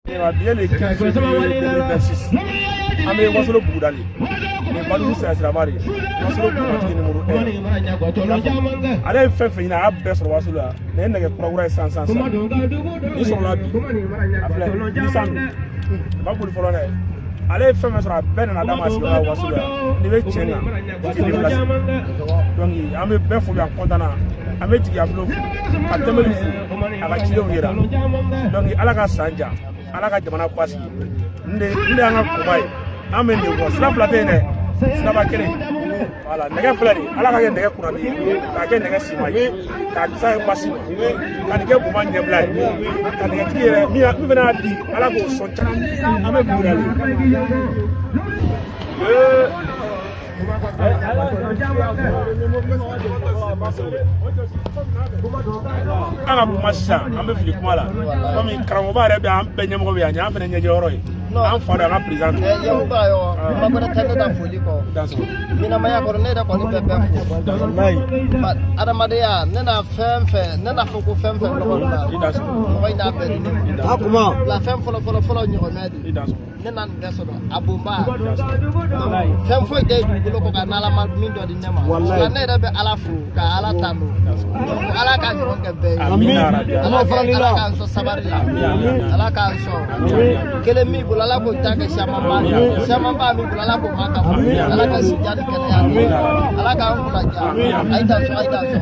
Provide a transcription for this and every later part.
Bi ye le 15 février 2026, an bɛ Wasolon Bugudali, nin Badugu sira de ye, Wasolon dugutigi numéro 1. Ale ye fɛn fɛn ɲini, a y'a bɛɛ sɔrɔ Wasolon yan. Nin ye nɛgɛ kura kura ye sisan sisan sisan, nin sɔrɔla bi. A filɛ, Nissan don, a ma boli fɔlɔ dɛ. Ale ye fɛn fɛn sɔrɔ, a bɛɛ nana d'a ma a sigiyɔrɔ la Wasolon yan. N'i bɛ tiɲɛ kan, i t'i déplacer. Donc an bɛ bɛɛ fo yan, content na. An bɛ jigiyabulon fo, ka tɛmɛli fo, a ka cidenw yira. Donc Ala ka san diya, Ala ka jamana basigi. N de y'an ka koba ye, an bɛ nin kɔ. Sira fila tɛ yen dɛ, siraba kelen. Wala nɛgɛ filɛ nin, Ala ka kɛ nɛgɛ kunnadi ye, k'a kɛ nɛgɛ sima ye, k'a kisa ye basi ma, ka nin kɛ buma ɲɛbila ye, ka nɛgɛtigi yɛrɛ min fana y'a di, Ala k'o sɔn caman. An bɛ bugu dali. An ka kuma sisan, an bɛ fili kuma la komi karamɔgɔba yɛrɛ bɛ an bɛɛ ɲɛmɔgɔ bɛ yan, nin y'an fana ɲɛjɛyɔrɔ ye, an fa don, an ka président don. Yakuba yɔ, kuma gbɛrɛ tɛ ne da foli kɔ. Ɲɛnamaya kɔnɔ, ne yɛrɛ kɔni bɛ bɛɛ fo. Adamadenya, ne na fɛn fɛn, ne n'a fɔ ko fɛn fɛn lɔgɔ la, mɔgɔ in n'a bɛɛ di ne ma. La fɛn fɔlɔ fɔlɔ fɔlɔ ɲɔgɔnmɛ de. Ne na nin bɛɛ sɔrɔ a bonba, fɛn foyi tɛ dugukolo kɔ kan n'Ala ma min dɔ di ne ma. Nka ne yɛrɛ bɛ Ala fo ka Ala tanu. Ala ka ɲɔgɔn kɛ bɛɛ ye. Ala Ala k'an sɔn sabari la, Ala k'an sɔn kelen min bolo, Ala k'o ta kɛ camanba camanba min bolo, Ala k'o ma ka fɔ, Ala ka si diya ni kɛnɛya di, Ala k'an kunna diya. A ye dan sɔn, a ye dan sɔn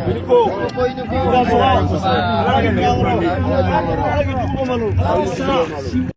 ko i ni ko. Ala ka nɛgɛ kura di.